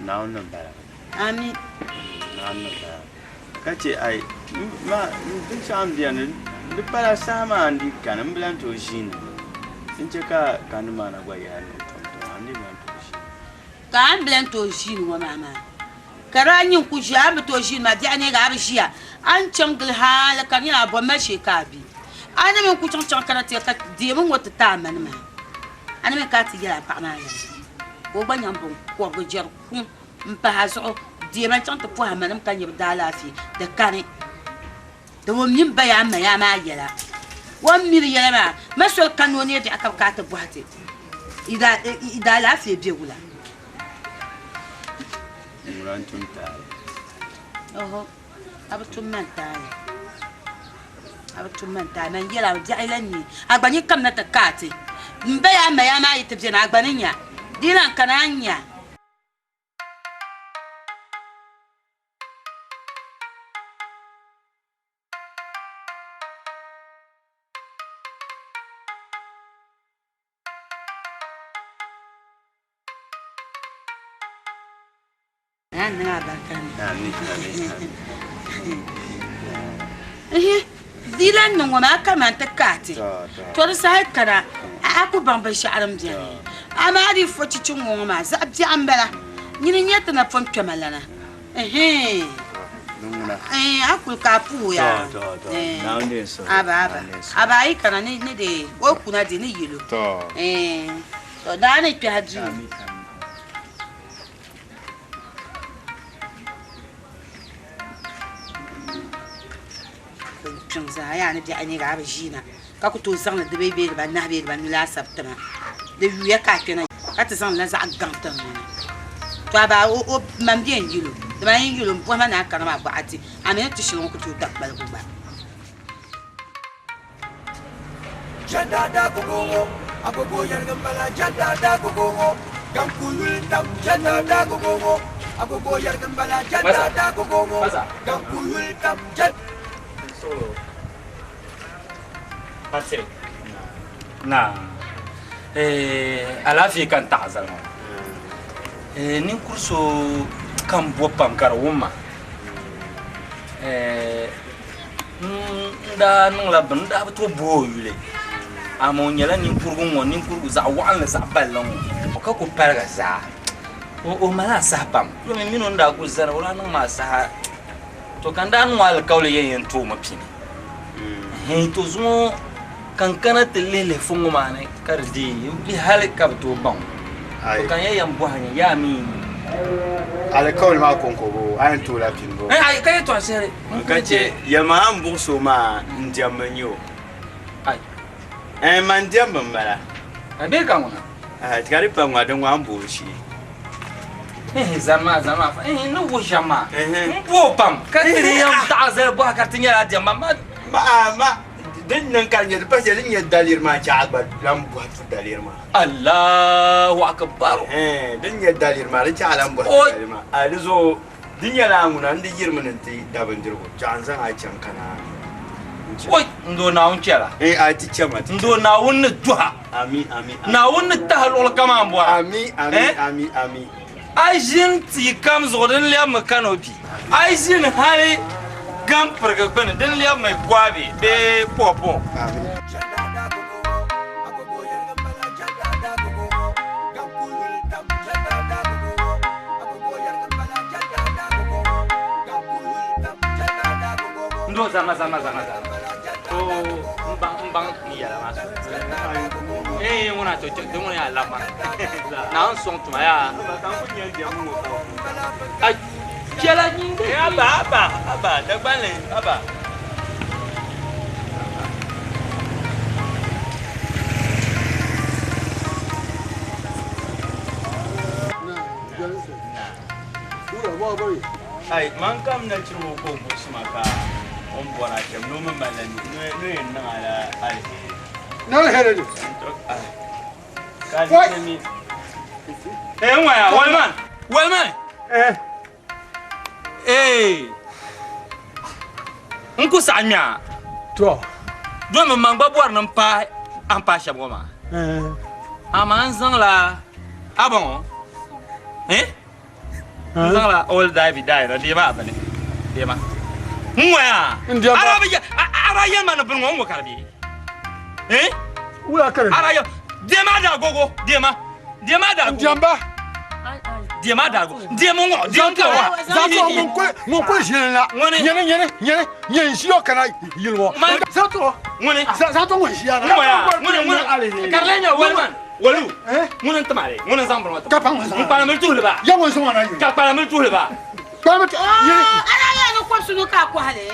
Naawuni ni bala. Ami. Naawuni ni bala. Ka che ai ma binshɛɣu m beni di pala saha maa n di kani m bi lan tooi ʒiini din che ka kandi maa na gba yaai ni o tom tuma n di bi lan tooi ʒiini. Ka a ni bi lan tooi ʒiini ŋɔ maa maa ka daa nyin ku ʒiya, a ni bi tooi ʒiini maa biɛɣu neegi a bi ʒiya, a ni chaŋ gili hali ka di nyɛla a bom mali shee ka a be. A ni mi n-ku chaŋ chaŋ kana ti ya ka deemi ŋɔ ti ti a mani maa, a ni mi ka a ti yɛli a paɣa maa yɛla ka o gba nyaŋ biŋkɔbigu jɛri kuŋ m-pahi a zuɣu deema n-chaŋ ti pɔhi a manim ka nya bɛ daalaafee, di kani. Dama o mi m-ba ya a ma ya maa yɛla. O ni mi di yɛla maa, ma soli kani o neei biɛɣu ka bɛ kana ti bɔhi ti, Yi daalaafee be wula? Ŋuna n-tum taali. Oho, a bi tum man taali. A bi tum man taali. Man yɛl a mi, biɛɣu yi lan neei, a gba nyin kamina ti ka a ti. M ba ya a ma ya maa yi ti beni, a gba ni nya. Di yi lan kana, a ni nya. Di lan niŋ ŋɔ maa kaman ti kaati, to di saha kana a ku baŋ binshɛɣu din beni. Amaa di fo chichi ŋɔ ŋɔ maa zaɣ biɛɣu m-bala. Nyini n-nyɛ ti napɔŋ kpɛma lana. A kuli ka a puhi o yaa. Aba aba aba a yi kana ni di o kuna di ni yɛl o. To daa ni kpɛhi duu. Kpiɔŋ zaa yaa ni biɛɣu nyɛ ka a bi ʒiina ka ku tooi zaŋli dibayi bee dibanahi bee dibanu laasabu tima di yuuya ka a kpɛna ka ti zaŋlila zaɣ gaŋ tiŋ ŋɔ ni to a baa o ma n bɛ n yɛlo di maa yɛn yɛlo n bɔhima ni a kana maa bɔɣati a mi ni ti shɛli ŋɔ ku tooi da kpaligu gba. Naa, alaafee ka n taɣi zali ŋɔ. Ninkuri so ka m bo pam ka di wum ma. N daa niŋla bini, n daa bi tooi booi o yuli amaa o nyɛla ninkurigu ŋɔ, ninkurigu zaɣ waɣinli zaɣ balli ŋɔ ka ku paligi zaa. O mali asahi pam domi m mini o ni daa kuli zani o daa niŋ ma asaha to ka n daa niŋ o alikauli yɛn yɛn toomi pini. To zuŋɔ ka n kana ti lihi lihi fo ŋɔ maa ni ka di deei n bihi hali ka bi tooi baŋ o. To ka n yɛn yɛn bɔhi nyɛ yaa mi alikauli maa kɔŋko bo a yɛn tooi la pini bo? Ayi ka yɛtɔɣa shɛli n Ka chɛ yɛlima a ni buɣisi o maa n diɛmbu n-nyɛ o. Ai. Ɛɛn man diɛmbu m-bala. A bee ka ŋuna? Ahi, ka di pa ŋa din ŋɔ a ni booi shee. Ehe, zani maa, zani maa fa. Ehe, n ni wuhi shɛm maa. N booi pam ka ti di yɛn taɣi zali bɔha ka di ti nyɛla a diɛmba ma. Ma, a, ma, din niŋ ka di nyɛ di pa shɛli din nyɛ daliri maa chɛ a gba lan bɔhi ti daliri maa. Allahu Akbar. Ɛhɛn, din nyɛ daliri maa di chɛ a lan bɔhi ti daliri maa. A di zuɣu di nyɛla a ŋuna n di yirimi ni nti da bindirigu chɛ a n zaŋ a chaŋ ka naa n-chɛ. Oi, n doo Naawuni chɛla. Ɛɛn, a ti chɛ ma, ti chɛ ma. N doo Naawuni ni duha. Ami, ami, ami. Naawuni ni tahi luɣili kam a ni bɔra. Ami, ami, Eh? ami, ami. A yi ʒini tia kam zuɣu din lɛbimi kanopi. A yi ʒini hali gam pirigi gbini din lɛbimi guavi bee pɔpɔ. Ami. Ndo zama zama zama zama. To n baŋ n baŋ ni yɛla maa so. Eh ŋuna to di ŋuna yaa lama. Naawuni sɔŋ tuma yaa. Ai chɛla nyinga. Aba aba aba Dagbanli aba. Ai man kam na chiri o ka o buɣisi ma ka o ni bɔri a shɛm ni o mi malila ni o yɛn niŋ a la aliheri. Ni aliheri ni. Ka di chɛ mi. Eh, n waya, Walman, Walman. Eh. Eh. N ku saɣi ŋmɛ a. To. Domi man gba bɔri ni n paai a ni paai shɛba ŋɔ maa. Eh. Amaa n zaŋla a ba ŋɔ. Eh? N zaŋla old daibi dai na deema a bini. Deema. N ŋɔ yaa. N diɛm ba. Ara bi ara yɛn ma ni bini ŋɔ n ŋɔ ka di bɛ. Eh? Wula ka di. Ara yɛn deema da agogo deema. Deema da agogo. N diɛm ba. Deema da agogo. Deema ŋɔ deem ka wa. Zato ŋun kuli ŋun kuli ʒili la. Ŋuni. Nyɛni nyɛni nyɛni nyɛ n ʒiyo kana yili ŋɔ. Zato. Ŋuni. Zato ŋun ʒiya na. N ŋɔ yaa. Ŋuni ŋuni. Ka di lahi nyɛ waliman. Walu. Ŋuni n tima li. Ŋuni n zaŋ bini ŋɔ tima. Ka pa ŋun zaŋ. N kpalamili tuhili ba. Ya ŋun zaŋ ŋɔ na yuli. Ka kpalamili tuhili ba. Kpalamili tuhili. Ala yɛn ni kɔbisi ni ka a kɔhili.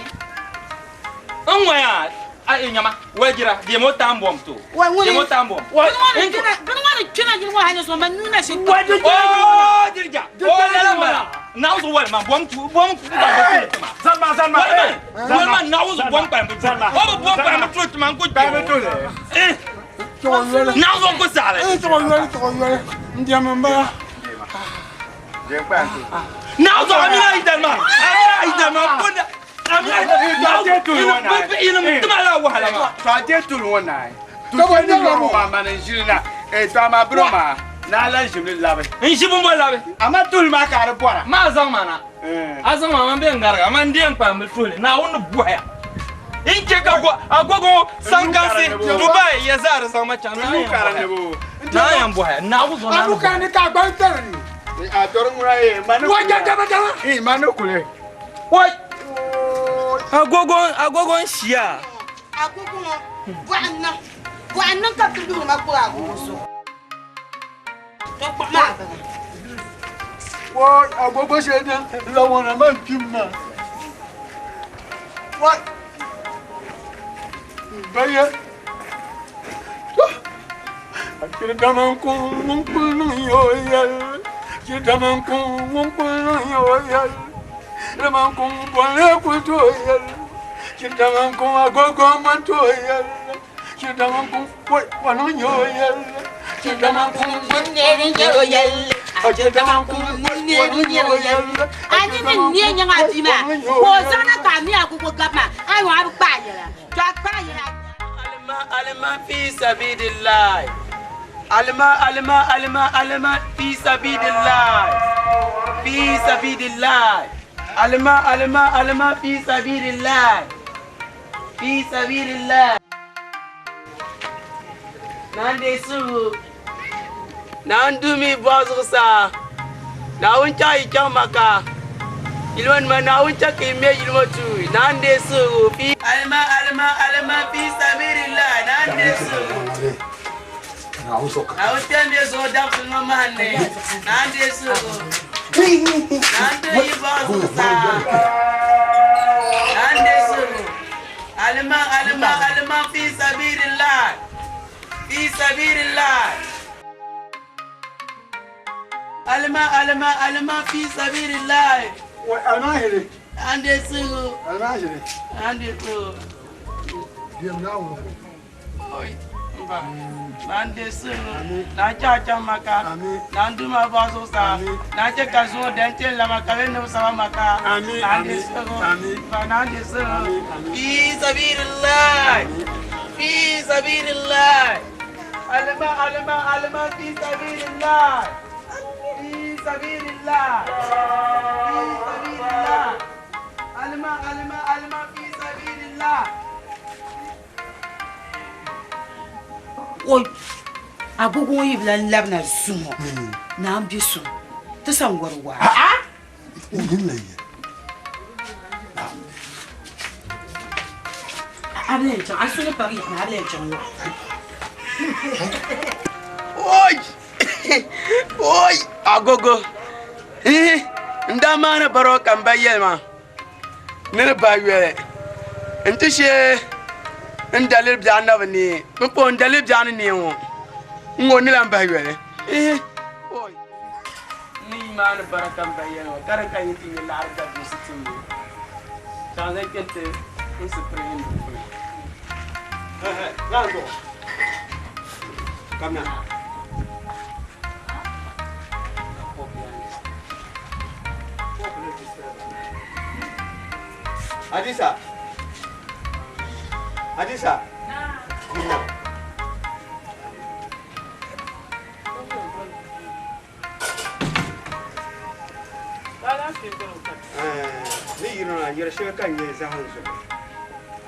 N ŋɔ yaa. A e nyama. Wajira. Deemo taam bom to. Wa ŋuni. Deemo taam bom. Bini ŋɔ ni kpɛna yili ŋɔ hali zuɣu man nuu na shiri. Oh dirija. Oh lala mala. Nauzu wal man bom tu bom tu ba ba tu ma. Zalma zalma. Wal man nauzu bom kpalamili tuhili. Zalma. O bi bom kpalamili tuhili tima n ku Kpalamili tuhili. Eh. Tɔgɔ yoli. Nauzu n ku saɣali. Ee tɔgɔ yoli tɔgɔ yoli. N diɛm n bala. Deem kpalamili tuhili. Nauzu amina idan ma. Amina idan ma. Bunda. Amina idan. Nauzu ina tima la wahala ma. To a deei tuhili ŋɔ naai. Ka bɔ Tuhi ni nyɛla yɔri ŋɔ. maa mani n ʒili na. Eh, to amaa biro maa naa lan ʒimi labi. N ʒi bumbo labi. Amaa tuhili maa ka a di bɔra. Ma zaŋ ma na. A zaŋ ma man bɛ n gariga man deem kpalamili tuhili Naawuni ni bɔhaya. N chɛ ka agogo sankansi Dubai ya zaa di zaŋ ma chaŋ Nuu kara ni bo. Naa yɛn bɔhaya Naawuni zuɣu A nu kara ni ka a gbali tari ni. A tɔri ŋuna ye ma ni Wa kuli. ja dama dama. Eh, ma ni kuli. Wai! Agogo agogo n shia. Agogo ŋɔ bɔɣu n niŋ bɔɣu n niŋ ka bi ti luɣiri ma kpuɣi agogo so. To kpuɣi maa bala. Wai agogo shɛli din la ŋɔna man kpim ma. Wai. Baya. A chiri dama n kuŋ ŋun kuli niŋ yo yɛli. Chiri dama n kuŋ ŋun kuli niŋ yo yɛli. Dama n kuŋ bɔnli kuli tooi yɛli. Chiri dama n kuŋ agogo man tooi yɛli. Chiri dama n kuŋ wai wa niŋ yo yɛli. Chiri dama n kuŋ Ŋun neeri nyɛro yɛli. A chiri dama n kuŋ wa niŋ yo yɛli. A ni ni neei nyaŋ a bia maa ka o zaŋna ka a mi agogo gabi maa a yi a bi kpaai yɛla. To a kpaai yɛla. Alima alima fi sabilillahi. Alima alima alima alima fi sabilillahi. Fi sabilillahi. Alima alima alima fi sabilillahi. Fi sabilillahi. Naan deei suhu. Naan duumi bɔɣu zuɣusaa. Naawuni chaŋ yi chaŋ Maka. Yili ŋɔ nima Naawuni chɛ ka yi me yili ŋɔ tuui. Naan deei suhu. Fi alima alima alima fi sabilillahi. Naan deei suhu. Naawuni kpɛm bɛ zuɣu dabisili ŋɔ mahim ni. Naan deei suhu. Naan deei yi bɔɣu zuɣusaa. Naan deei suhu. Alima alima alima fi sabilillahi. Fi sabilillahi. Alima alima alima fi sabilillahi. Wai almahiri. Naan deei suhu. Almahiri. Naan deei suhu. Diɛm Naawuni. Oi, mba. Naan deei suhu. Naan chaŋ chaŋ Maka. Amin. Naan du ma bɔɣu zuɣusaa. Amin. Naan chɛ ka zuɣu dan ti lama ka bɛ niŋ sama Maka. Amin, Naan deei amin, suhu. amin. Mba, naan deei suhu. Amin, amin. Fi sabilillahi. Fi sabilillahi. Alima alima alima fi sabilillahi. Fi sabilillahi. Fi sabilillahi. Alima alima alima fi sabilillahi. Oi agogo ŋɔ yi bi lan labina zuŋɔ naan be suŋ ti san wari waa. N la ye. A bi lan chaŋ a suli pari yaɣa maa a bi lan chaŋ luɣa. Oi! Oi! Agogo! Ihi! N daa maani baro ka n ba yɛli ma ni di bahi yoli n ti shee n daliri biɛɣu na bi neei n po n daliri biɛɣu ni neei ŋɔ n ŋɔ ni lan bahi yoli. Ihi! Oi! N ni yi maani bara ka n ba yɛli ma ka di ka yi ti nyɛ laɣiri dabiɛsi timdi chaŋ zaŋ kpe nti n sipiri yin puuni. Lan zuɣu. Kamina. Hadisa. Hadisa. Kamina. Alaafee beni o ka. Ni yino na yɛri shɛli ka n nyɛ zahim zuɣu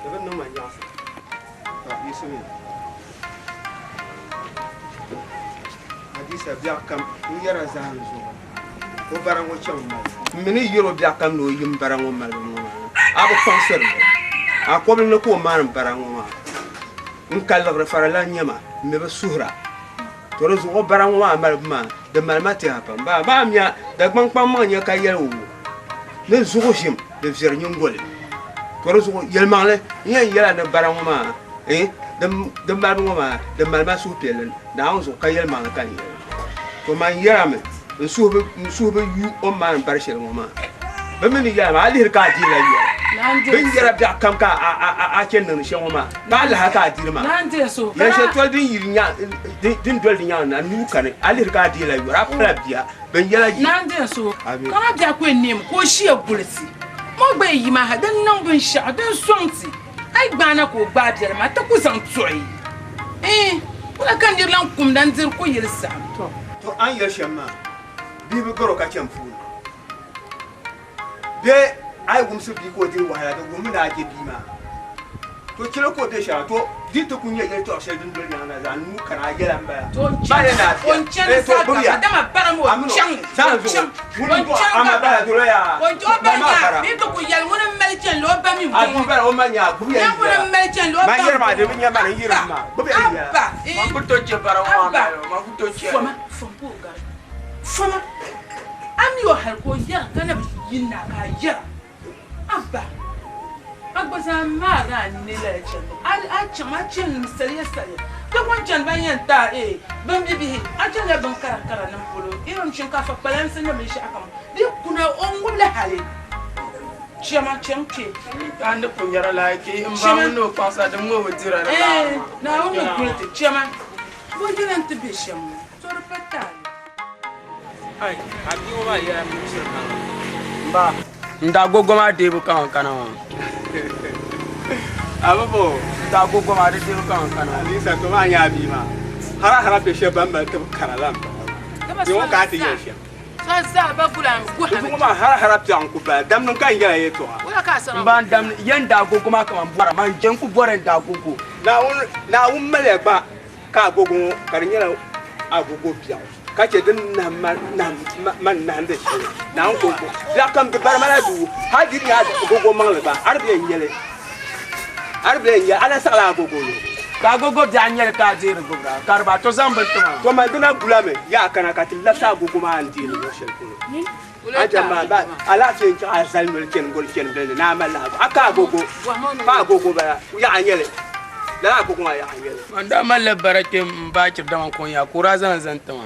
di bi niŋ ma nyaɣisim. Tɔ yiɣisimi Hadiisa biɛɣu kam n yɛra zahim zuɣu o bara ŋɔ chaŋ mali. M mi ni yɛr o biɛɣu kam ni o yim bara ŋɔ malibu ŋɔ maa a bi kpaŋsiri li. A kɔbili ni ka o maani bara ŋɔ maa. N ka liɣiri farila n-nyɛ ma, m mi bi suhira. To di zuɣu o bara ŋɔ maa malibu maa di mali ma tɛha pam. Baa maa nya Dagbaŋ kpaŋmaŋ nya ka yɛli o ni zuɣu ʒim di viɛri nyingoli. To di zuɣu yɛlimaŋli n yɛn yɛla ni bara ŋɔ maa eh di malibu ŋɔ maa di mali ma suhupiɛlli Naawuni zuɣu ka yɛlimaŋli ka n yɛli. To man yɛrami n suhu bi yu o ni maani bari shɛli ŋɔ maa. Bɛ mi ni yɛla maa a lihiri ka a deela yɛla. Bɛ ni yɛra biɛɣu kam ka a chɛ niŋdi shɛm ŋɔ maa, ka a lahi ka a diri maa. Yɛl shɛli toli din yiri din doli di nyaŋ na nuu kani, a lihiri ka a deela yɔri, a pala bia, bɛ ni yɛla yi. Ka biɛɣu ku yɛn neemi ka o ʒiya gulisi ma o gba yi yi maa ha din niŋ binshɛɣu din sɔŋ ti. A yi gbaai na ka o gbaai biɛli maa, ti ku zaŋ tuɣi. Iin, wula ka nir lan kumda n-diri kuyili saɣim? Tɔ! A ni yɛli shɛm maa, bihi bi gar o ka chani puuni. Bee a yi wumsi bia ka o diri wahala, di wuhimi ni a je bia maa. To chɛli ka o be shɛŋa, to di ti ku nyɛ yɛltɔɣ shɛli din doli nyaŋ na zaa, nuu kani a yɛla m-bala. Ba ni naa bia, ee to gbibi ya. A min o zahim zuɣu, ŋuni m-bɔɣi a ma bala dolo yaa, ma maa bara. A bia bala o ma nyaa, gbibi ya yi yɛla. Man yɛri maa di bi nya mani n-yiri m maa, gbibi ya yi yɛla. Man ku tooi chɛ bara ŋɔ maa mali o, man ku tooi chɛ li. Foma, a mi o hali ka o yɛra ka na bi yinna ka a yɛra, Abba, a gba zaa maari a nini lala chandi, a chaŋ a chanimi saliya saliya, ti ku n-chani ban yɛn ti a eei bimbibihi, a chanila bin kara kara nim polo, irin shinkaafa kpalansi ni binshɛɣu kam di kuna o ŋubili hali. Chama chaŋ kpe. A ni pun yɛra lala kpe m ba ŋun ni o kpaŋsa din ŋɔ bi dira di laɣiri maa. Naawuni ni kuli ti chama bɔ yɛla n-ti be shɛm ŋɔ. So di pa taali. Ai, a bia ŋɔ maa yɛla mini shiri kaŋa. M ba, n daa gogo maa deebu ka ŋɔ kana maa. A bi bo? N daa gogo maa di deebu ka ŋɔ kana maa. Alisa, to maa nyɛ a bia maa. Harahara piɛ shɛba ban mali tib kara la m-bala maa. Bia ŋɔ ka a ti yɛli shɛm. Di zuɣu maa harahara piɛɣu n-ku bala. Damdi n-ka n yɛla yɛltɔɣa. M ba, n damdi yɛn daa gogo maa kaman bɔra, man je n-ku bɔri n daa gogo. Naawuni maliya gba. Ka agogo ŋɔ ka di nyɛla agogo biɛɣu ka chɛ din nahim ma n-nahindi shɛli Naawuni kɔŋko. Biɛɣu kam di bari ma la duu, hal di di nyɛ agogo maŋli gba, a di bi yɛn nya li, a di bi yɛn nya li, a lahi saɣila agogo luhibu. Ka agogo biɛɣu n-nyɛ li ka a deeri gbibira, ka di ba to zaŋ bini ti ma. To man di na gulami yaa kana ka ti labisi agogo maa n-deei li luɣ shɛli polo. A jɛm maa ba alaafee n-chaɣ a zali noli chani goli chani gilindi ni a mali lahigu. A ka agogo, pa agogo bala, yaɣa n-nyɛ li. Lala agogo maa yaɣa n-nyɛ li. Man daa malila bara kpe m-baai chiri dama n-kɔŋ ya ka o daa zaŋ zaŋ ti ma.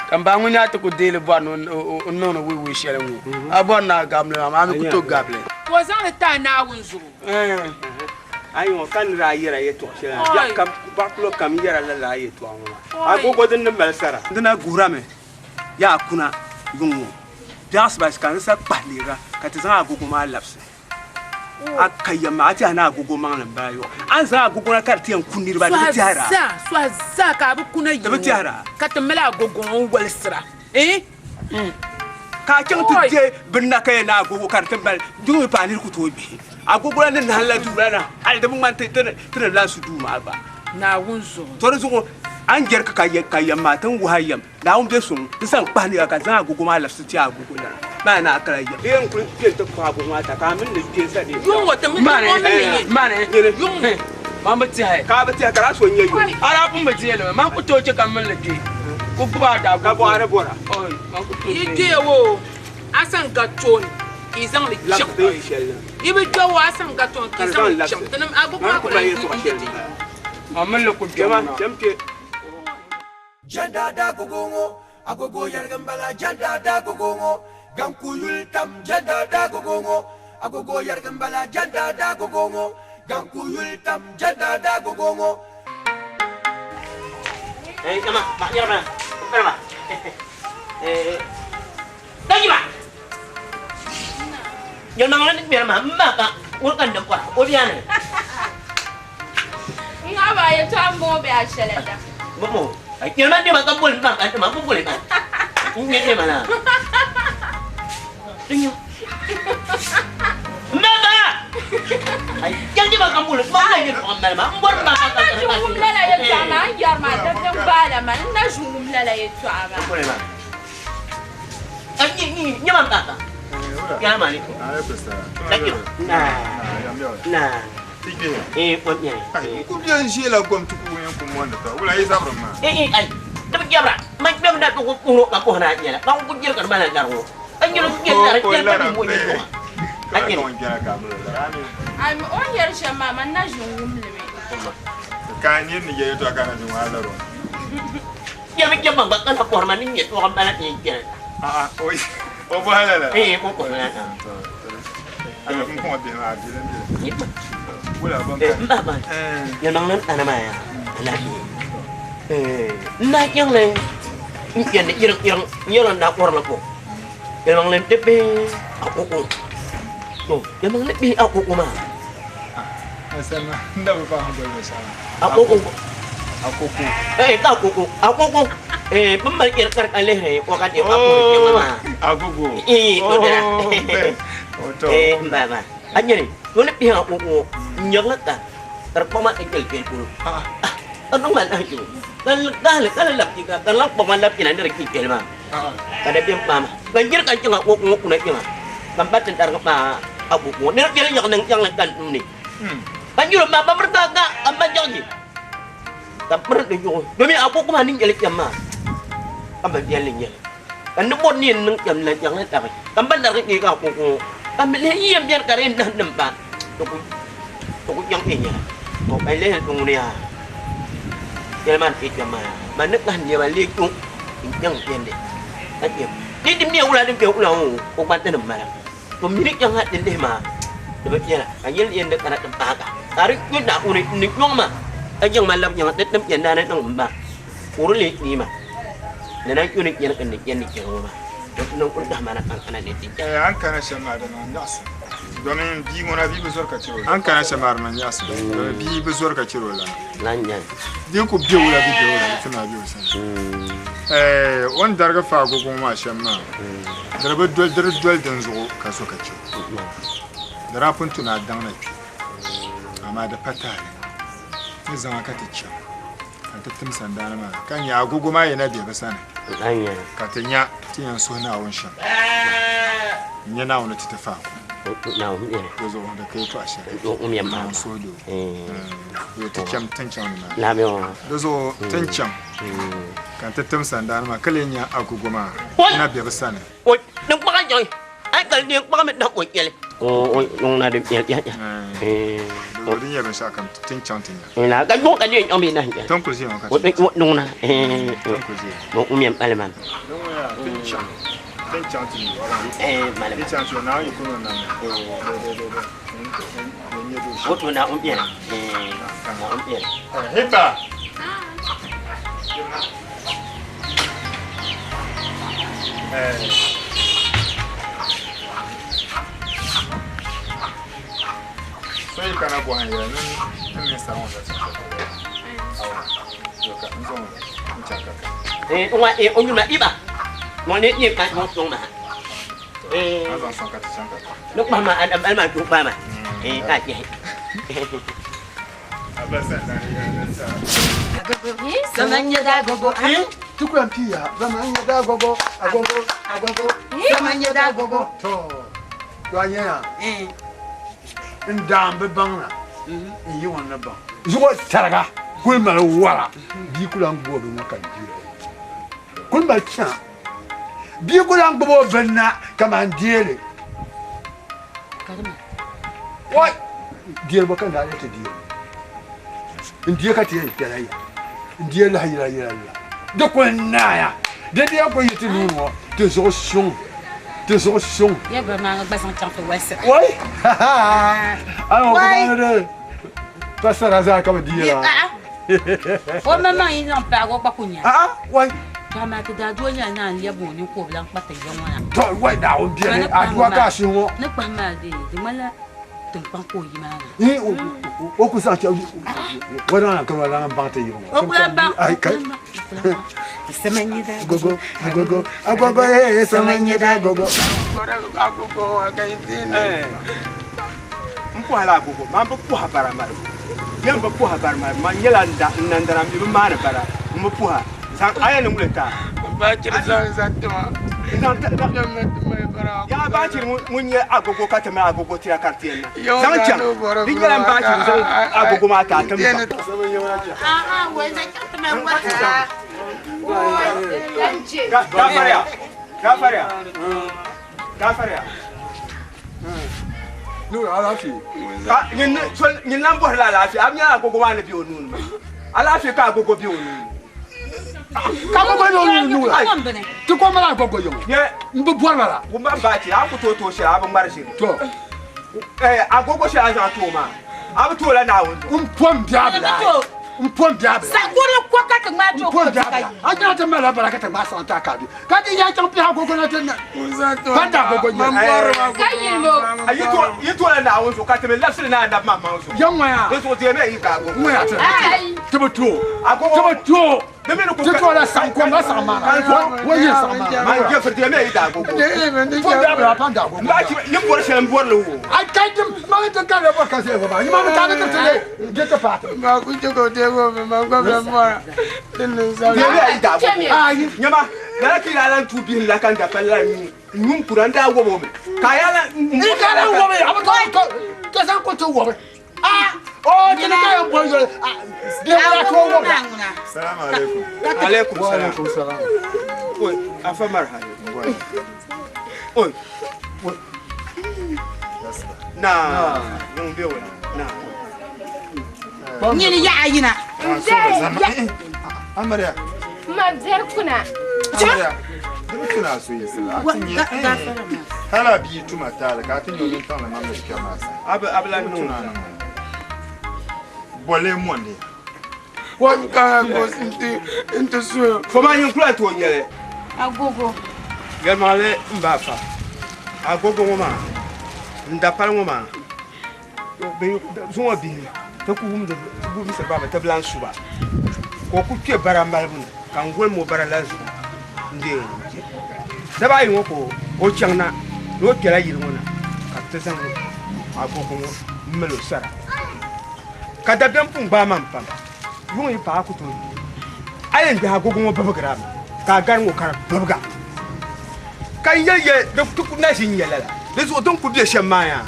Ka m ba ŋun yaa ti ku deei li bɔri ni o niŋ li wuhiwuhi shɛli ŋɔ. A bɔri ni a gabi li maa, a mi ku tooi gabi li. Ka o zaŋ li ti a Naawuni zuɣu. A yi ŋɔ ka nira a yɛra yɛtɔɣ shɛli maa, biɛɣu kam, baɣikulo kam yɛra lala yɛtɔɣa ŋɔ maa. Agogo din ni mali sara. Di na guhirami. Yaa kuna yuŋ ŋɔ biɛɣu asibaasi ka n sa kpahi leega ka ti zaŋ agogo maa labisi a ka yɛm maa a tɛha ni agogo maŋli m-bala yɔ a ni zaŋ agogo na ka di ti yɛn ku niriba di bi tɛhira Sɔhi zaa ka a bi kuna di bi yuŋ ŋɔ tɛhira ka ti mali agogo ŋɔ n-walisira eh. Ka a chaŋ ti deei bini na ka yɛn ni agogo ka di ti mali di mi paai niri ku tooi gbihi agogo la ni nahin la duu la na hali di bi ŋmani ti ni lahi su duu maa gba. Naawuni zuɣu. To di zuɣu a ni jɛrigi ka yɛm maa ti ni wuhi a yɛm Naawuni be suŋ n zaŋ kpahi nira ka zaŋ agogo maa labisi ti agogo lana maa ni a kala yɛm. Bee n kuli kpe n-ti kpuɣi agogo maa ta ka a mini li kpe n-sa deei Yuŋ ŋɔ ti mini Mani, o mini li nyɛ. mani, Yuŋ ŋɔ. Man bi tɛhi. Ka a bi tɛhi ka daa so n-nyɛ yuŋ. A daa pun bi deei li mi. Man ku tooi chɛ ka m mini li kpe. Ku gbubi a daa Ka bɔhiri bɔra. Oi, man ku tooi Yi deei. kpeya wo, a san ga tooni ka yi zaŋ li Labisi chaŋ. ti yi shɛli na. Yi bi kpe wo, a san ga tooni ka Ka yi di zaŋ zaŋ li labisi. chaŋ. Tinim agogo Man maa ku ku mali lahi yɛltɔɣa n-yi shɛli ti. m-bala. Man mini li ku kpe Chama, ŋuna. cham kpe. Jɛnda daa gogo ŋɔ, agogo yɛligi m-bala jɛnda daa gogo ŋɔ, ganku yuli tam jɛnda daa gogo ŋɔ, agogo yɛligi m-bala jɛnda daa gogo ŋɔ, ganku yuli tam jɛnda daa gogo ŋɔ. Eh, ama, mak nyara mana? Mana ma? Eh, daji ma. Yɛli maŋli ni kpɛri ma, m ma ka o ka n kɔra, o bia ni. N ŋahi ba yɛtɔɣa m-bɔŋɔ bee a shɛli da? Bɔbɔ, yɛli ma nɛma ka boli ma ka nɛma, m bi boli ma. N nyɛ nɛma naa. bala maa. N bɔri ma N na ʒi wum lala yɛltɔɣa maa, n yɛri maa dabiɛm gbaala ma, n na ʒi wum lala yɛltɔɣa maa. Nyɛ ma papa. Yaa ma ni. Thank you. Na. Na. Eh, o nyɛ. Ku bɛ n ʒiɛla gom ti ku yɛn ku mondi ta wula yi zabiri maa. Eh, eh, ai. Di bi jɛbira. Man kpɛm na ti ku kuhiro ka kuhi na nyɛla. Ka ku jiri ka di mali lari ŋɔ. Ka nyɛla ku yɛn lari yɛli ka di mo nyɛ ŋɔ. Ka ka ŋun kpɛna ka a mali o lari. Ami. Ai, o ni yɛri shɛm maa, man na ʒi n-wum li mi. Ka a niri ni yɛ yɛtɔɣa ka a na ʒi ŋɔ a lari o. Yɛli jɛma gba ka na kɔhiri ma ni nyɛ tɔɣa m-bala ti yɛn kpɛri. A'a, o bɔhi lala? Ee, o bɔhi lala. N kɔŋ bihi maa, biɛla biɛla. Wula bɔm ka. M ba maa, yɛlimaŋli n tana maa yaa, alaafee. N daa chaŋli n chandi yiriŋ yiriŋ n yɛli n daa kɔrimi kpɔ. Yɛlimaŋli n ti bihi akoko. To, yɛlimaŋli bihi akoko maa. Asama, n da bi fahi boli binshɛɣu maa. Akoko. Akoko. Eh, ka akoko. Akoko. Eh, bin mali kpɛri kari ka lihiri o ka di akoko kpɛma maa. Agogo. Eh, to dina. Oh, to. Eh, n ba maa. A nyɛli, to ni bihi akoko n nyɛgili ka ka di kpaŋ ma ti kpɛli kpɛli polo. Ah. Ka niŋ ma lahiʒibu. Ka gahili ka li labi ka ka lahi kpaŋ ma labi kpɛna ni di kpi kpɛli maa. Ka dabiɛm kpaai ma. Ka n jiri ka n chaŋ akoko ŋɔ kuna kpɛma, ka m ba ti darigi kpaai akoko ŋɔ ni di kpɛli yaɣi niŋ yaɣili ka n tum ni. Ka n jiri o maa ba biri ka ka ka m ba jaɣi ka m piri di zuɣu domi akoko maa ni nyɛli kpɛm maa ka m ba viɛlli n-nyɛli. Ka n ni bɔri ni yɛn niŋ kpɛm la yaɣili tabi ka m ba darigi kpee ka akoko ŋɔ ka m lihi yi yɛn beni ka di yɛn nahi nim ba di ku chaŋ kpee nyɛla. To ka n lihi ti ŋuni yaa yɛli maa ni kpee kpɛm maa yaa man ni kahi nɛma lee kpɛ n chaŋ kpɛndi ka kpɛm di ti mɛ wula din kpɛ wula ŋɔ o gba ti ni mala to mini chaŋ ha ti lihi maa di bi viɛla ka yɛli yɛn ni kana ti paagi ka di kpɛ naawuni n ni nyɔŋ ma ka chaŋ ma labi nyaŋa ti tim kpɛndaa ni niŋ m ba ka o di lee kpee ma ni na kpɛ ni kpɛni ka n ni kpɛndi chɛri ŋɔ maa to ti niŋ kuli tahi ma na ka n kana ni ti chaŋ. A ni kana shɛm maa di niŋ nyaɣisim domin bia ŋuna bia bi zɔri ka chɛri o lana. A ni kana shɛm maa di niŋ nyaɣisim domin bia bi zɔri ka chɛri o lana. Di ku be wula di be wula di ti maa be o sani. O ni darigi fa agogo ŋɔ maa shɛm maa di di bi doli di di doli dinzuɣu ka zo ka chɛ o. Di daa pun tu ni a daŋ na kpe amaa di pa taali ni zaŋ a ka ti chaŋ ka ti tim sandaani maa ka nya agogo maa yi na be bɛ sani ka ti nya ti yɛn suhi Naawuni shɛm n-nyɛ Naawuni ti ti faako. Di zuɣu di ka yɛtɔɣ shɛli Naawuni suhudoo di ti cham ti ni chaŋ nimaani. Di zuɣu ti ni chaŋ ka n ti tim sandaani maa ka lee nya agogo maa na be bɛ sani. Di nyɛ binshɛɣu kam ti ni chaŋ ti nya. Ti ni kuli ʒiya ŋɔ ka ti Ti ni kuli ʒiya. Ti ni chaŋ ti ni chaŋ ti nya. Ti chaŋ ti nya Naawuni yi kuli niŋ namda. Hiba! So yi kana bɔhim ya ni n mini sara ŋɔ zaa chaŋ shɛli polo awa to ka n zaŋ n chaŋ ka ka. O nyuma iba ŋɔ ni nyɛ ka ŋɔ sɔŋ ma ha. A zaŋ sɔŋ ka ti chaŋ ka ka. Ni kpahi ma a ma tuhi kpahi ma ka a chɛhi. Tukuran piya zaman ya da gogo agogo agogo zaman ya da gogo to to anya n daan bi baŋ na n yi ŋɔ ni baŋ zuɣu tariga kuli mali wara bia ku lan gbubi o bini ka dira kuli mali chana bia ku lan gbubi o bini na kamani deeli Wai! Deeri bɔ ka n daa yɛli ti deeri? N deei ka ti yɛn kpɛla ya. N deei lahi yila yila la. Di kuli naaya. Di di yɛn kuli yi ti nuu ni ŋɔ, ti zuɣu suŋ, ti zuɣu suŋ. Ya biri maa gba zaŋ chaŋ ti walisi. Wai! A ni ŋɔ ku di pa sara zaa ka bi deera. O maŋmaŋ yi niŋ paagi o gba ku nya. A'a, wai! To amaa ti daa doo nyɛla naan lɛbi o nini ka o bi lan kpa ti ya ŋɔ na. To, wai Naawuni biɛni, aduwa ka a suhi ŋɔ. Ni kpahi maa dee, di ŋmanila tiŋkpaŋ ka o yi maa na. Ii, o ku zaŋ chaŋ, o daa lan kani o lan baŋ ti yiri ŋɔ. O ku lan baŋ, Ai, kai. Agogo, agogo, agogo, eh, samanyida agogo. Agogo, n kɔhila agogo, man bi kɔhi bara malibu. Yɛn bi puha bari maa, man nyɛla n nandana, m mi bi maani bara, m bi puha. Zaŋ aya ni ŋuli ta. Baachiri zaŋ zaŋ tima. Yaa baachiri ŋun nyɛ agogo ka ti mali agogo tira ka di ti yɛn na. Zaŋ chaŋ. Di nyɛla n baachiri zaŋ agogo maa ti a ti m ba. Gafariya, gafariya, gafariya. Alaafee. Nyin lan bɔhirila alaafee, a bi nyɛla agogo maa ni be o nuu ni maa. Alaafee ka agogo be o nuu ni. Ka agogo be o nuu ni la? Ti ko mali agogo yiŋɔ. N bi bɔri lala. Wumba m bachi, a ku tooi tooi shɛli, a bi ŋmari ʒiri. To. Agogo shɛli a zaŋ ti o maa, a bi tooi la Naawuni zuɣu. M po m bia bila. M po m bia bila. Sakuri ko ka ti ŋmaai ti o M po m bia bila. A nyɛla ti malila bara ka ti ŋmaai saɣim ti a ka a bi. Ka di yaa chaŋ piɛhi agogo na ti na. Ban da agogo nyɛ. Ka yilimo. Yi tola Naawuni zuɣu ka ti mi labisili ni anabi maŋmaŋ zuɣu. Ya ŋɔya. Di zuɣu deemi yi ka agogo. Ŋɔya ti ti bi tooi. Agogo. Ti bi tooi. Di mi ni ku Ti tola saɣim kom la saɣim maana. Wa yi saɣim maana. Man jefiri deemi yi da agogo. Po bia bila pan da agogo. N ba chi yin bori shɛli n bori li wo. Ai ka dim ma ni ti ka le bori ka zee ba. Yi ma mi ka ni ti le je ti paati. Ma ku che ka o deegi o mi ma gba bɛ mɔra. Nyama, lala ka yi daa lan tuui bihi la ka n dapali la nyu n-kura n daa wɔb o mi. Ka a yaa lan N daa lan wɔbi a bi tooi ka zaŋ ku ti wɔbi. A o ti ni ka yɛn boli yoli bia ŋuna tooi wɔbi la. Salaam alaikum. Alaikum Wa salam. alaikum salam. Oi, afa marhaba. Oi. Na, ŋun be wala. Na. Nyini yaɣa yina. Amaria. Ma biɛri kuna. Amaria. Di bi tuna a so yiɣisili. A ti nyɛ hala bia tuma taali ka a ti nyɛ o nintaŋli mamdi kpɛri maa sa. Abi abi la niŋ. Tuna niŋ. Bɔli mondi. Kom ka ko nti nti su. Foma nyin kula tooi nyɛli. Agogo. Yɛlimaŋli n ba fa. Agogo ŋɔ maa n dapali ŋɔ maa zuŋɔ bihi ti ku wumdi wumsi ba ti bi lan su ba ka o ku kpe bara malibu ni ka n golim o bara la zuɣu n deei daba ayi ŋɔ ka o chaŋ na ni o kpɛla yili ŋɔ na ka bɛ ti zaŋ agogo ŋɔ m-mali o sara ka dabiɛm pun gbaai ma pam yuŋ yi paai a ku tooi a yɛn gbihi agogo ŋɔ bibigira mi ka a gari ŋɔ ka di bibiga ka n yɛli yɛli di ti ku na ʒi n-nyɛ lala di zuɣu din ku be shɛm maa yaa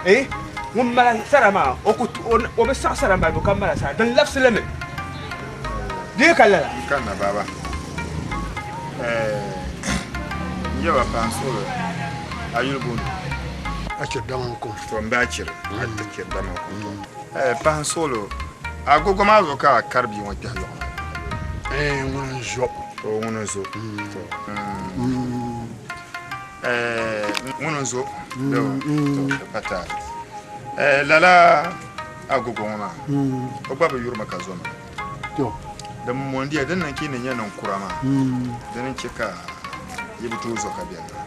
eh ŋun mali sara maa o ku o bi saɣi sara malibu ka mali sara din labisi li mi di ka lala. N kanna baaba n yɛba paɣa n suhuri a yuli booni Achiri Damankuŋ. To n be Achiri Achiri Damankuŋ to paɣa n suhuri agogo maa zuɣu ka a kari bia ŋɔ kpɛhi lɔɣu maa ni. Ŋuni n zo. O ŋuni n zo to ŋuni n zo to di pa taali lala agogo ŋɔ maa o gba bi yurimi ka zo maa din mondiya din niŋ ka yi ni nyɛ ninkura maa dini n chɛ ka yi bi tooi zo ka biɛli maa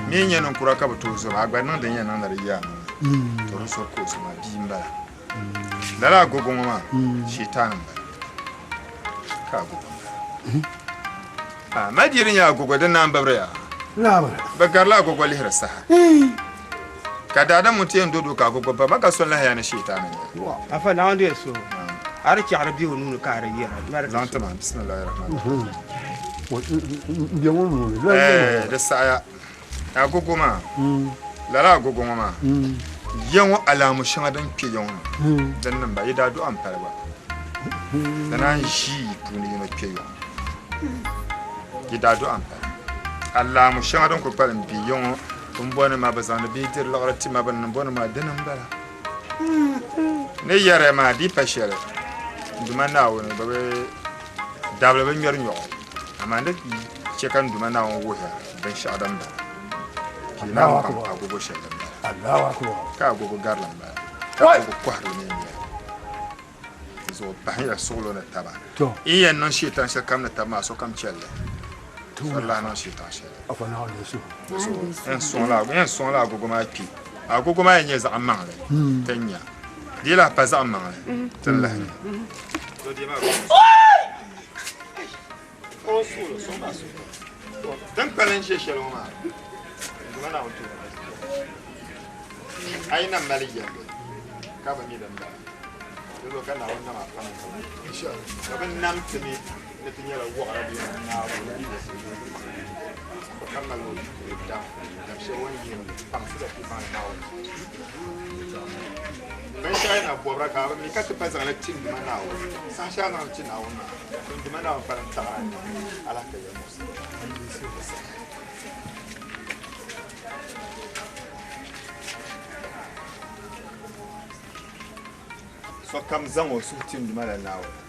mi nyɛ ninkura ka bi tooi zo maa a gba niŋ din yɛn niŋ ni di yi a nuu ni to di zuɣu ka o zo maa bia n bala lala agogo ŋɔ maa shiitaan n bala ka agogo n bala ma di di nyɛ agogo din naan bibiri ya bi garila agogo lihiri saha ka daadam ŋun ti yɛn do doo ka agogo ba ma ka so lahiya ni shiitaan n nyɛ afa naawuni deei suhu a di chaɣiri bɛ o nuu ni ka a di yɛra zaŋ ti ma bisimilahi rahman di saɣaya Agogo maa, lala agogo ŋɔ maa, ya ŋɔ alaamu shɛŋa din kpe ya ŋɔ ni, din niŋ ba, yi daa dɔɣi m-pali gba, di naan ʒi yi puuni yino kpe ya ŋɔ. Yi daa dɔɣi m-pali. Alaamu shɛŋa din kuli kpalim be ya ŋɔ, bɛ ni bɔri ni maa bɛ zaŋdi bɛ diri liɣiri ti ma, bɛ ni bɔri ni maa, dini m-bala. Ni yɛri ya maa, di yi pa shɛli, n Duuma Naawuni bɛ bi dabili bi ŋmɛri nyɔɣu, amaa ni chɛ ka n Duuma Naawuni wuhi ya. Binshɛɣu din bala. Pii Naawuni pam agogo shɛli din bala. Ka agogo garili m-bala. Ka agogo kɔhirili mi n-nyɛ li. Di zuɣu pahiya suɣulo ni taba. Yi yɛn niŋ shiitan shɛli kam ni taba maa sokam chɛli li. So lahi niŋ shiitan shɛli. Di zuɣu yɛn sɔŋla agogo maa kpi. Agogo maa yɛn nyɛ zaɣ maŋli ti ni nya. Di yi lahi pa zaɣ maŋli ti ni lahi nya. Din kpalim ʒe shɛli ŋɔ maa, Duuma Naawuni tooni ka ti kpɛra. A yi na mali yɛlli ka bi mi din bala. Di ka Naawuni nam a kpana ka bɛ nam ti mi ni ti nyɛla wɔɣira bee naawuni ka mali o dam dam shɛli o ni yihim kpaŋsi ka ti baŋ Naawuni binshɛɣu na bɔbira ka a bi mi ka ti pa zaŋli ti Duuma Naawuni saha shɛli a zaŋli ti Naawuni maa to Duuma Naawuni pa din taɣira alaka ya muɣisi. Sokam zaŋ o suhu tim Duuma la Naawuni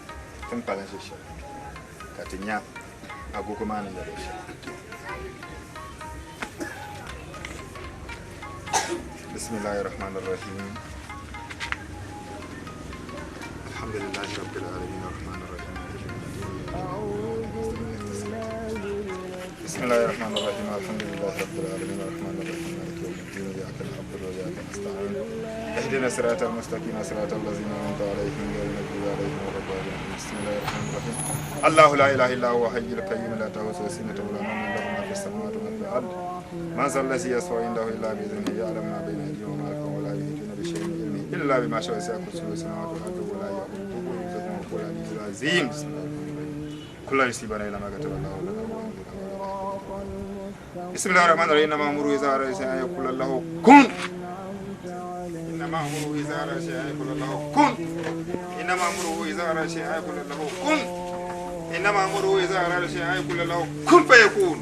tiŋkpaliŋ ʒe shɛli ka ti nya agogo maa ni yɛli shɛm. Bismillahi rahmani rahim. Alhamdulillahi rabbil alamin arrahmani rahim. بسم الله الرحمن الرحيم الحمد لله رب العالمين الرحمن الرحيم مالك يوم الدين اياك نعبد واياك نستعين اهدنا الصراط المستقيم صراط الذين انعمت عليهم غير المغضوب عليهم ولا الضالين بسم الله الرحمن الرحيم الله لا اله الا هو حي القيوم لا تاخذه سنه ولا نوم له ما في السماوات وما في الارض من ذا الذي يشفع عنده الا باذنه يعلم ما بين ايديهم وما خلفهم ولا يحيطون بشيء من علمه الا بما شاء وسع كرسيه السماوات والارض ولا يؤوده حفظهما وهو العلي العظيم بسم الله الرحمن الرحيم كل يصيبنا الا ما كتب الله لنا بسم الله الرحمن الرحيم انما امره اذا اراد شيئا ان يقول له كن انما امره اذا اراد شيئا ان يقول له كن انما امره اذا اراد شيئا ان يقول له كن انما امره اذا اراد شيئا ان يقول له كن فيكون.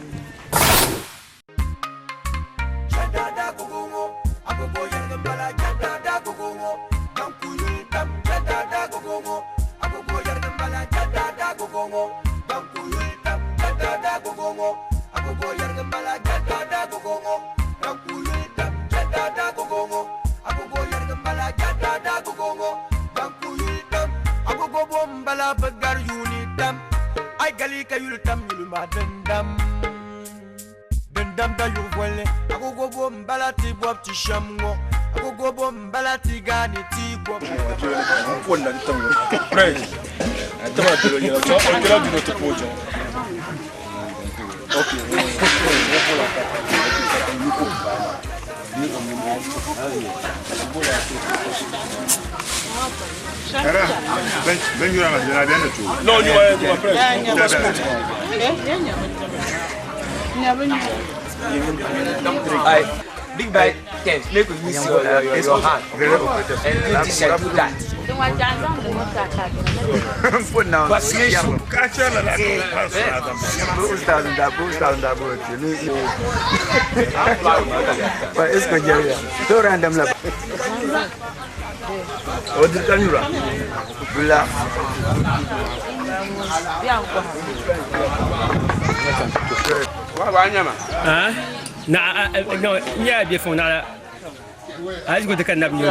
No, you are Big bite, ten. Make we use your hand. And do this and do that. Na no nya bi fo na a go de kan na bi ni.